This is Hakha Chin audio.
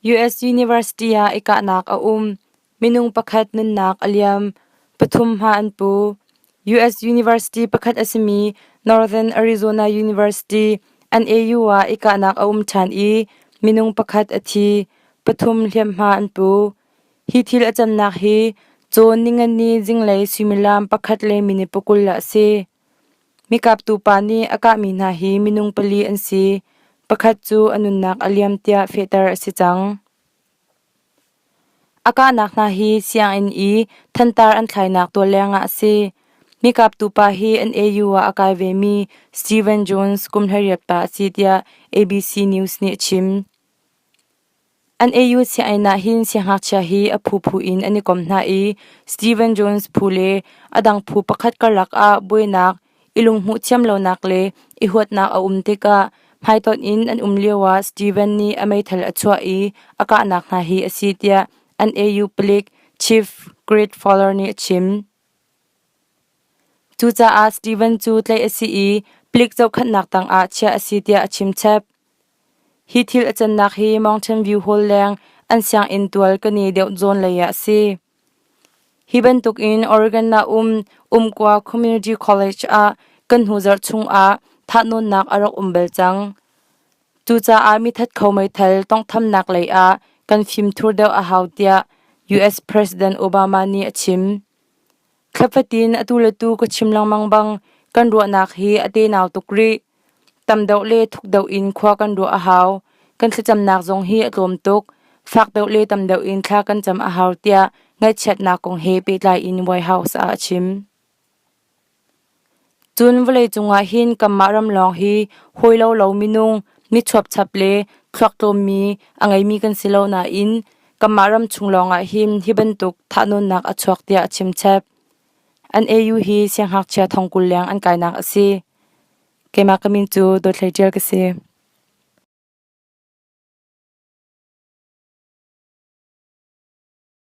US University ah i kahnak a um. Minung pakhat nunnak a liam. Pathum hma an pu. US University pakhat a simi Northern Arizona University NAU ah i kahnak a um ṭhan i minung pakhat a thi. Pathum hliamhma an pu. Hi thil a cannak hi cawn ningani zinglei suimilam pakhat le minute pakul ah a si. Mikaptu pa nih a kahmi hna hi minung pali an si. Pakhat cu a nunnak a liam tiah fehter a si cang. A kahnak hna hi sianginn i thantar an thlainak tual lengah a si. Mikaptu pa hi an AU ah a kai vemi Steven Jones kum 18 pa a si tiah ABC News nih a chim. An AU sianginn ah hin siangngakchia hi a phuphu in an i kom hna i Steven Jones phu le a dang phu pakhat karlak ah buainak, i lunghmuh thiam lonak le i huatnak a um tikah hmaitonh in an um lioah Steven nih a meithal a chuah i a kahnak hna hi a si tiah an AU palik Chief Greg Fowler nih a chim. Cucaah Steven cu tlaih a si i palik zohkhenhnak tangah chiah a si tiah a chimchap. Hi thil a cannak hi Mountain View Hall leng an sianginn tual kan i deuh zawn lei ah a si. Hi bantukin Oregon ah um Umpqua Community College ah kan hnu zarh chungah thahnawnnak a rak um bal cang. Cucaah mithat kho meithal tawnghthamnak lei ah kan fimthur deuh a hau tiah US President Obama nih a chim. Thla fatin atu le tu ka chim lengmang bang kan ruahnak hi a tenau tuk rih. Tam deuh le thuk deuh in khua kan ruah a hau. Kan thlacamnak zong hi a tlawm tuk. Fak deuh le tam deuh in thla kan cam a hau tiah ngaihchiatnak kong he pehtlai in White House ah a chim. Cun vawleicung ah hin kanmah ram lawng hi hawi lo lo minung, mitchuapchap le thluak tlawmmi a ngeimi kan si lo nain kanmah ram chung lawngah hin hi bantuk thahnawnnak a chuak tiah a chimchap. An AU hi siangngakchia thong 20 leng an kainak a si. Keimah ka min cu Dawt Hlei Ṭial ka si.